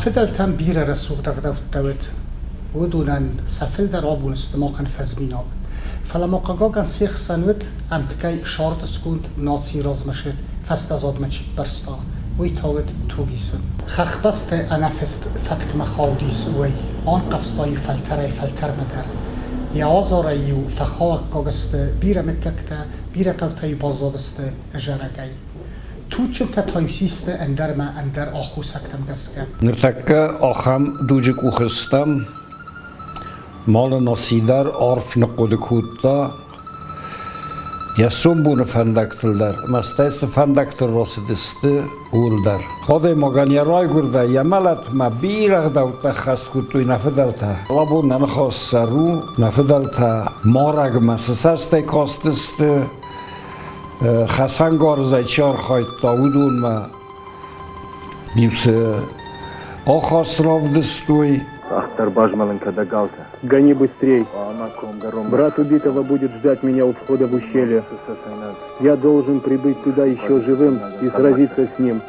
фыдӕлтӕм бирӕ рӕсугъд ӕгъдӕуттӕ уыд. Уыдонӕн сӕ фылдӕр абон сты махӕн фӕзминаг. Фӕлӕ ма хъыгагӕн се хсӕн уыд, ӕмткӕй сӕрдысконд нацийы размӕсыд фӕстӕзадмӕ чи ппӕрста, уый та уыд тугисын. Хӕхбӕсты ӕнӕфыст фӕткмӕ хаудис уый, анхъӕвзта-иу фӕлтӕрӕй-фӕлтӕрмӕ дӕр. Йӕ азарӕй-иу фӕхауӕггаг сты бирӕ мыггӕгтӕ, бирӕ хъӕутӕ-иу баззадысты зарӕгӕй. Туджджынтӕ та-иу систы ӕндӕр ӕмӕ ӕндӕр аххосӕгтӕм гӕсгӕ. Ныртӕккӕ ахӕм дуджы къухы стӕм, Малы Наси дӕр арф ныхъхъуыды кодта йӕ сомбоны фӕндӕгтыл дӕр ӕмӕ стӕй цы фӕндӕгтыл рацыдысты, ууыл дӕр. Адӕймагӕн йӕ райгуырдӕй йӕ мӕлӕтмӕ бирӕ ӕгъдӕуттӕ ӕххӕст кодтой нӕ фыдӕлтӕ. Абон нӕ ныхас сӕр у, нӕ фыдӕлтӕ марӕгмӕ цы цӕстӕй кастысты, хӕцӕнгарзӕй чи архайдта, уыдонмӕ иу цы ахаст равдыстой. Тагъддӕр базмӕлын кӕ дӕ галтӕ. Гони быстрей. Брат убитого будет ждать меня у входа в ущелье. Я должен прибыть туда еще живым и сразиться с ним.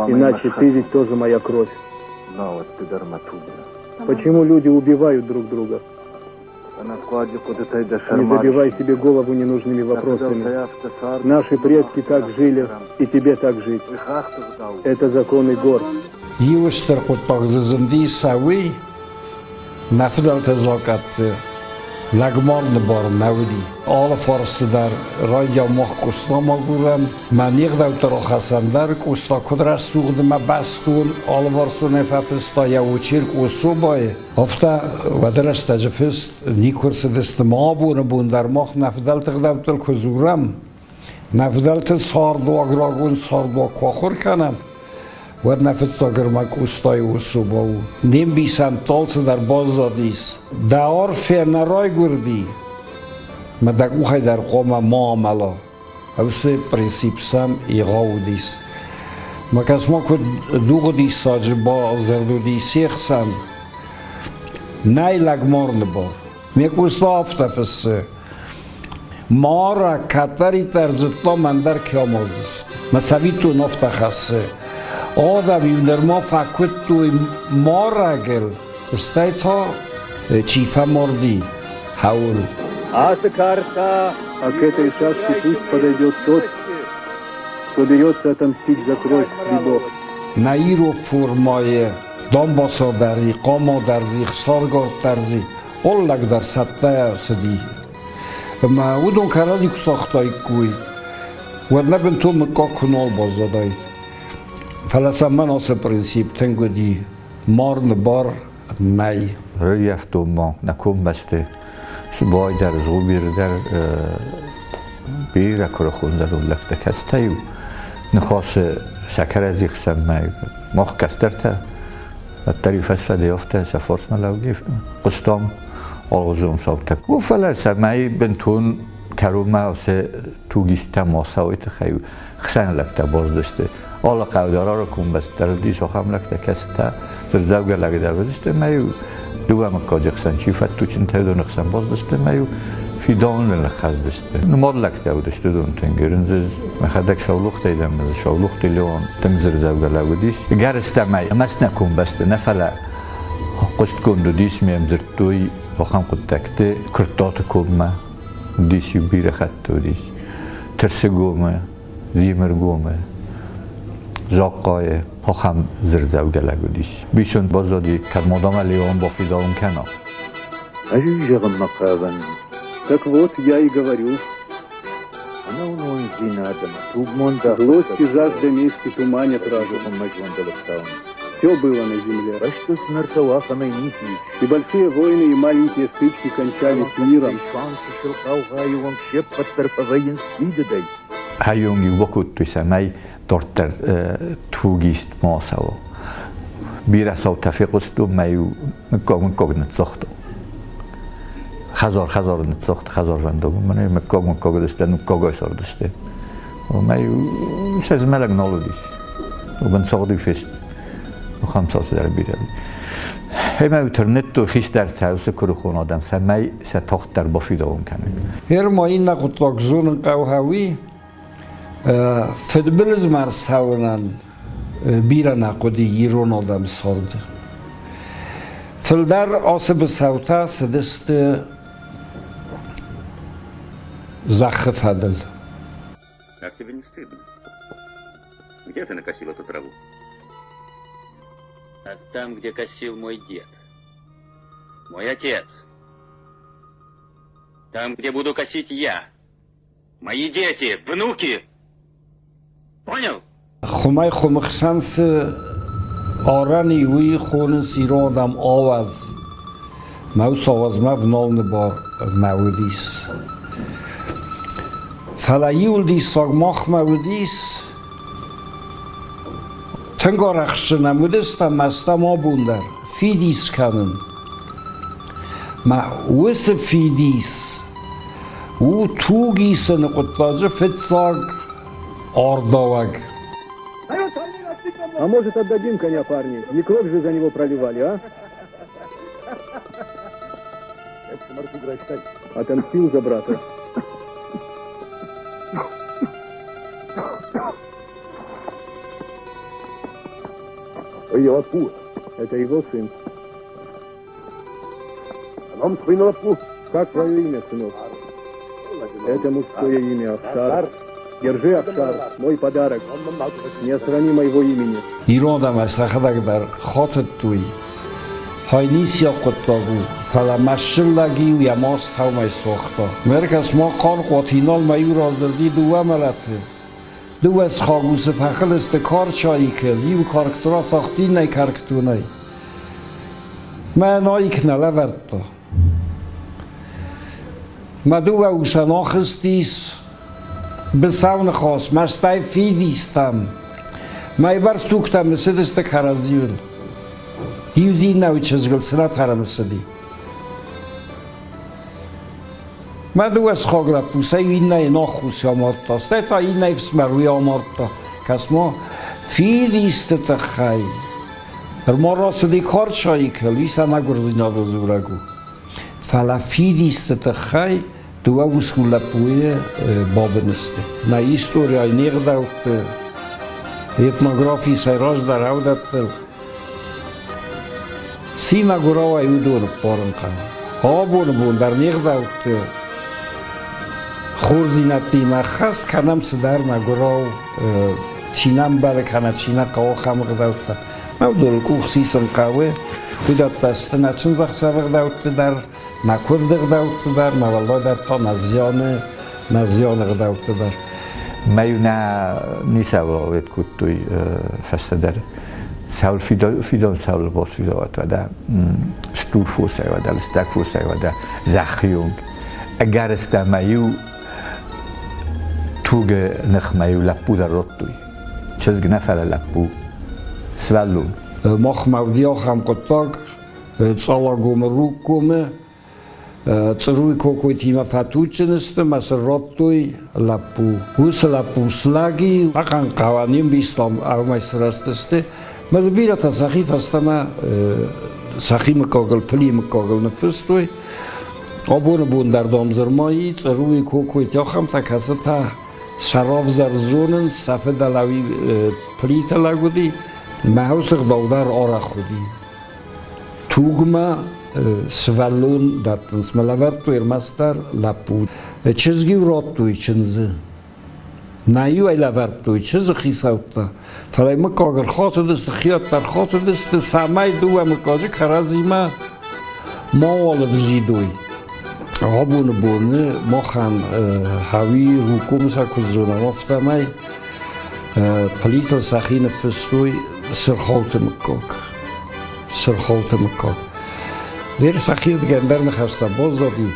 Иначе ты ведь тоже моя кровь. Почему люди убивают друг друга? Не забивай себе голову ненужными вопросами. Наши предки так жили, и тебе так жить. Это законы гор. Иу стыр хъуыддаг дзы зынди сӕ уый, нӕ фыдӕлты закъӕтты лӕгмарыны бар нӕ уыди. Алы фарсты дӕр райдиан мах Къостамӕ агурӕм. Мӕ не гъдӕуттӕ рахӕцӕн дӕр Къоста куыд рӕсугъд ӕмӕ бӕстон алыварсонӕй фӕфыста йӕ очерк Особайы. Афтӕ уӕды рӕстӕджы фыст никуы рцыдысты ма абоны бон дӕр мах нӕ фыдӕлты ӕгъдӕуттыл куы дзурӕм, нӕ фыдӕлты цардуаг, рагон цардуаг куы ахуыр кӕнӕм, уӕд нӕ фыццаг ӕрмӕг Къостайы особа у. Не мбисӕндты алцыдӕр баззадис. Дӕ арфӕ нӕ райгуырди, мӕ дӕ къухӕй дӕр хъуамӕ ма амӕла. Уыцы принцип сӕм егъау уыдис. Мӕ кӕс-ма куыд дугъы диссаджы бадзырд уыди се хсӕн. Нӕй лӕгмарыны бар. Ме Къоста афтӕ фыссы: Мара кӕддӕриддӕр зыдта мӕн дӕр кӕмӕлдзысты. Мӕ цӕвиттон афтӕ хӕссы. Адӕм-иу нырма фӕкуыдтой марӕгыл, стӕй та чи фӕмарди, хауыл. Ацы карта, а к этой шашке пусть подойдет тот, кто берется отомстить за кровь грибов. Нӕ ирон формӕйы дамбаца дӕр и, хъама дӕр зи, хсаргард дӕр зи, Оллаг дӕр цӕттӕйӕ цыди. Ӕмӕ уыдон кӕрӕдзи куы цагътаиккой, уӕд нӕ бынтон мыггаг куы нал баззадаид. Фӕлӕ сӕм мӕн ацы принцип тынг уыди: марыны бар нӕй. Раййӕфтон ма нӕ комбӕсты Сыбай дӕр, Згъуыбиры дӕр бирӕ куырыхон зӕронд лӕгтӕ, кӕцытӕ-иу ныхасы сӕ кӕрӕдзи хсӕнмӕ мах кӕстӕртӕ уӕддӕр-иу фӕсфӕдӕй афтӕ сӕ фарсмӕ лӕугӕ хъуыстам алгъуызон цаутӕ. Фӕлӕ цӕмӕй бынтон кӕронмӕ ацы тугисттӕ ма цӕуой тыххӕй хсӕн лӕгтӕ баздысты. Алы хъӕу дӕр, алы комбӕсты дӕр уыдис ахӕм лӕгтӕ, кӕцытӕ дзырдзӕугӕ лӕг дӕр уыдысты ӕмӕ-иу дыууӕ мыггаджы хсӕн чи фӕдтуджынтӕ, уыдоны хсӕн баздысты ӕмӕ-иу фидауыныл ныххӕцыдысты. Нымад лӕгтӕ уыдысты уыдон тынг. Ирын дзы мӕхӕдӕг Саулохтӕй дӕн, Саулохты Леон тынг дзырдзӕугӕ лӕг уыдис. Гӕрыстӕмӕй ӕмӕ нӕ комбӕсты нӕ, фӕлӕ хъуыстгонд уыдис, ме мдзырдтой ахӕм хъуыддӕгты Куырттаты коммӕ уыдис-иу бирӕ хатты уыдис. Тырсыгомы, Дзимыргомы, Захъхъайы ахӕм дзырдзӕугӕ лӕг уыдис. Бисон баззади, кӕд ма дам Леон бафидауын кӕна. Ӕз зӕгъынмӕ хъавын. Так вот, я и говорю. Ӕнӕуынондзинад ӕмӕ тугмондаг Злость и жажда мести туманят разум. Все было на земле. И большие войны, и маленькие стычки кончались миром. Хайонг-иу бакодтой, цӕмӕй дарддӕр тугист ма цӕуа. Бирӕ цаутӕ фехъуыстон, мӕ-иу мыггаг-мыггаг ныццагътон. Хӕдзар-хӕдзары ныццагъта, хӕдзарвӕндаг. Мӕнӕ мыггаг-мыггаг уыдысты, мыггагӕй цардысты. Мӕ-иу сӕ змӕлӕг нал уыдис. Бынцагъд-иу фест. Ахӕм цаутӕ дӕр бирӕ уыд. Ӕмӕ тырныдтой хистӕртӕ уыцы куырыхон адӕм, цӕмӕй сӕ тагъддӕр бафидауын кӕной. Гъер ма иннӕ хъуыддаг зонын хъӕуы уый, фыдбылызмӕ рцӕуынӕн. Бирӕ нӕ хъуыди ирон адӕм царды. Фылдӕр ацы быцӕутӕ цыдысты зӕххы фӕдыл. Как тебе не стыдно? Где ты накосил эту траву? А там, где косил мой дед. Мой отец. Там, где буду косить я. Мои дети, внуки. Понял? Хуымӕй хуымы хсӕн цы арӕн и, уый хонынц ирон адӕм ауӕдз. Мӕ уыцы ауӕдзмӕ вналыны бар нӕ уыдис. Фӕлӕ иуыл диссаг махмӕ уыдис, тынг арӕхстджын ӕм уыдыстӕм ӕмӕ стӕм абон дӕр фидис кӕнын. Мӕ уыцы фидис у тугисыны хъуыддаджы фыццаг ардауӕг. А может, отдадим коня, парни? Не кровь же за него проливали, а? Отомстил за брата. Это его сын. Как твое имя, сынок? Это мужское имя, Ахшар. Держи, Ахшар, мой подарок. Не осрани моего имени. Ирон адӕмӕй сӕхӕдӕг дӕр хатыдтой, хай ницыйаг хъуыддаг у, фӕлӕ мӕ ссыллӕг-иу йӕ маст тӕумӕй суагъта. Меркӕс ма Хъанхъуаты Иналмӕ иу раздзырди дыууӕ мӕлӕты. Дыууӕ сыхаг усы фӕхыл сты Карчаикыл, иу карк дзы ратахт иннӕ кӕркдонӕй. Мӕ наик нӕ лӕвӕрдта. Мӕ дыууӕ усӕн ахызтис быцӕу ныхас, мӕстӕй фидистӕм. Мӕйбӕрц тугтӕ мысыдысты кӕрӕдзийыл. Иу иннӕ чызгыл цы нӕ ӕрымысыди. Мӕ дыууӕ сыхаг лӕппу сӕ иу иннӕйы наххуси амардта, стӕй та иннӕйы фсымӕр уый амардта. Кӕс-ма, фидисты тыххӕй. Ӕрма рацыди Карчайы кыл, уый сӕ мӕгуырдзинадыл дзурӕг у. Фӕлӕ фидисты тыххӕй дыууӕ усгур лӕппуйы бабын сты. Нӕ историйы, не гъдӕутты, этнографийы сӕйраздӕр ӕвдӕттыл ци мӕгуырауӕй уыдон ӕппарын хъӕуы. Абоны бон дӕр не гъдӕутты хорздзинӕдтимӕ ӕххӕст кӕнӕм цыдӕр мӕгуырау, чи нӕ ӕмбӕлы кӕнӕ чи нӕ хъӕуы ахӕм ӕгъдӕуттӕ. Уыдоныл къух сисын хъӕуы. Уыдӕттӕ сты нӕ чындзӕхсӕвы ӕгъдӕутты дӕр, нӕ куывды ӕгъдӕутты дӕр, нӕ уӕлдайдӕр та нӕ зианы, нӕ зианы ӕгъдӕутты дӕр. Мӕ нӕ ницӕуыл кодтой фӕстӕдӕр. Цӕуыл фидӕн цӕуыл бацуйдзӕуӕт уӕдӕ стур фосӕй уӕдӕ, лыстӕг фосӕй уӕдӕ, зӕххы онг. Ӕгӕрыстӕмӕй-иу тугы ныхмӕ-иу лӕппу дӕр радтой. Чызг нӕ, фӕлӕ лӕппу. Сывӕллон. Махмӕ уыди ахӕм хъуыддаг, Цъалагомы Рукъгомы Църуйы Кокойтимӕ фӕтуджджын сты мӕ сын радтой лӕппу. Уыцы лӕппу слӕг и, ӕнӕхъӕн хъӕуӕн не мбистам ӕрмӕй сырӕзтысты. Мӕ дзы бирӕтӕ сӕхи фӕстӕмӕ сӕхи мыггагыл, пылийы мыггагыл ныффыстой. Абоны бон дӕр Домдзырмайы, Църуйы Кокойты ахӕмтӕ, кӕцытӕ сӕ равзӕр зонынц, сӕ фыдӕлӕуи плитӕ лӕг уыди. Мӕ уыцы ӕгъдау дӕр арӕх уыди. Тугмӕ сывӕллон дӕттынц, мӕ лӕвӕрдтой ӕрмӕстдӕр лӕппу. Чызг-иу радтой чындзы. Нӕ-иу ӕй лӕвӕрдтой чызджы хицӕуттӕ, фӕлӕ мыггаг ӕрхатыдысты, хиӕдтӕ ӕрхатыдысты, цӕмӕй дыууӕ мыггаджы кӕрӕдзимӕ мауал ӕвзидой. Абоны боны махӕн хауи Рукъомы сӕ куыд зонӕм, афтӕмӕй Плитыл сӕхи ныффыстой Сырхауты мыггаг. Сырхауты мыггаг. Вер сӕхирдыгӕй ӕндӕр ныхӕстӕ баззади,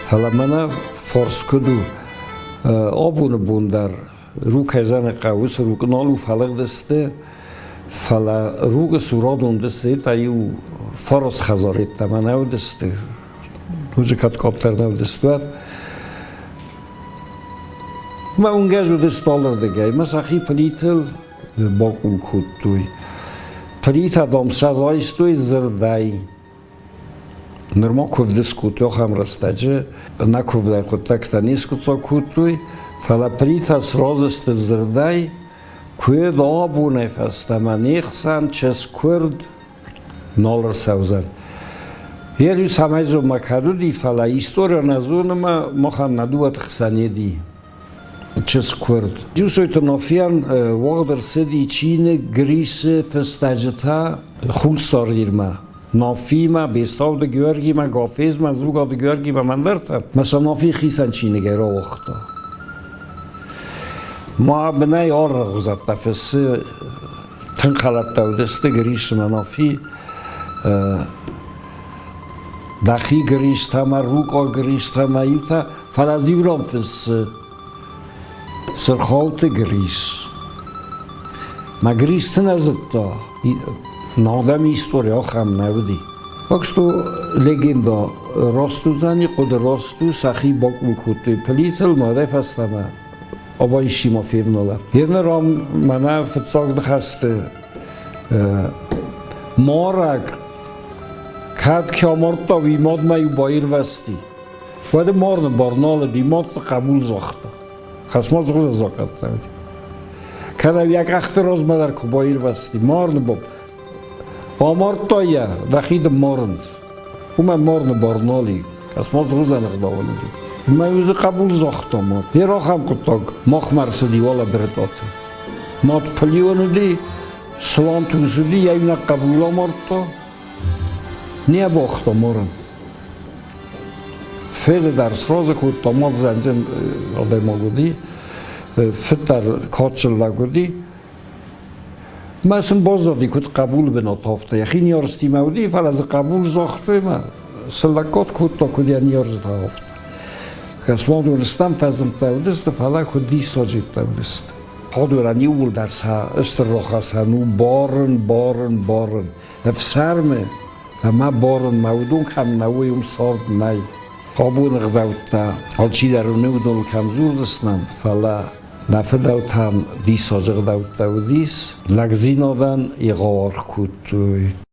фӕлӕ мӕнӕ форс куыд у, абоны бон дӕр Рукӕзӕны хъӕуы уыцы Рукъ нал у, фӕлыгъдысты, фӕлӕ Рукъы цур адон уыдысты, та иу фарас хӕдзар йеддӕмӕ нӕ уыдысты, ноджы кӕд къаддӕр нӕ уыдысты, уӕд. Мӕ уынгӕз уыдысты алырдыгӕй, мӕ сӕхи плитыл бакъул кодтой. Плитӕ, дам, сӕ райстой дзырдӕй. Нырма куывды скодтой ахӕм рӕстӕджы, нӕ куывдӕй хъуыддӕгтӕ не скъуыддзаг кодтой, фӕлӕ плитӕ сразы сты дзырдӕй. Куыд абонӕй фӕстӕмӕ не хсӕн чызг-куырд нал ӕрцӕудзӕн. Йер цӕмӕй зонмӕ кӕд уыди, фӕлӕ историйӕ нӕ зоны мӕ махӕн нӕ дыууӕты хсӕн еди чызг-куырд. Джусойты Нафийӕн уагъд ӕрцыди чиныг Грисы фыстӕджытӕ Хуссар Ирмӕ. Нафимӕ, Бестауты Георгимӕ, Гафезмӕ, Дзугаты Георгимӕ ӕндӕртӕ. Мӕ сӕ Нафи хицӕн чиныгӕй рауагъта. Ма бынӕй аргъуыдзӕттӕ фыссы тынг хӕлӕрттӕ уыдысты Грис ӕмӕ Нафи. Дӕхи Грис та мӕ Рукъа Грис та мӕ иутӕ, фӕлӕ дзы иу ран фыссы Сырхауты Грис. Мӕ Грис цы нӕ зыдта, Адӕмы истори ахӕм нӕ уыди. Так что легенда раст уыдзӕни, хъуыды раст у, сӕхи бакъул кодтой пылитыл, мадӕй фӕстӕмӕ Абайсимӕ февналӕт. Еныр ам мӕнӕ фыццаг ныхӕсты марӕг кӕд ке амардта, уый мадмӕ-иу баирвӕзти. Уӕд марыны бар нал уыди, мад дзы хъӕбул загъта. Хӕсма дзы закъӕттӕ уыди. Кӕд йӕ къӕхты размӕ дӕр куы баирвӕзти, марыны бон. Амардта йӕ, дӕхи дын марынц. Уымӕн марыны бар нал и. Хӕсма дзы ӕгъдауӕн уыди. Мӕ дзы хъӕбул загъта мад. Йе рахӕм хъуыддаг махмӕ ӕрцыди уӕлӕ Брытъаты. Мад пылион уыди, Сланты ус уыди, йӕ иунӕг хъӕбул амардта. Не бохта марын. Феды дӕр сразы кодта, мад зӕнджын адӕймаг уыди, фыд дӕр кадджын лӕг уыди. Мӕ сын баззади, куыд хъӕбулы бынат, афтӕ. Йӕхи ниарзтимӕ уыди, фӕлӕ дзы хъӕбул загътой мӕ цы лӕггад кодта, куыд йӕ ниарзта, афтӕ. Кӕсмон уырыстӕм фӕзындтӕ уыдысты, фӕлӕ куыд диссаджы уыдысты. Хъодурӕн иууылдӕр сӕ стыр рохасӕн у барын, барын, барын. Ӕфсӕрмы ӕмӕ барынмӕ уыдон кӕм нӕ уой, уым цард нӕй. Абоны ӕгъдӕуттӕ алчидӕр уыны, уыдоныл кӕм дзурдзыстӕм, фӕлӕ нӕ фыдӕлтӕм диссаджы ӕгъдӕуттӕ уыдис. Лӕгдзинадӕн егъау аргъ кодтой.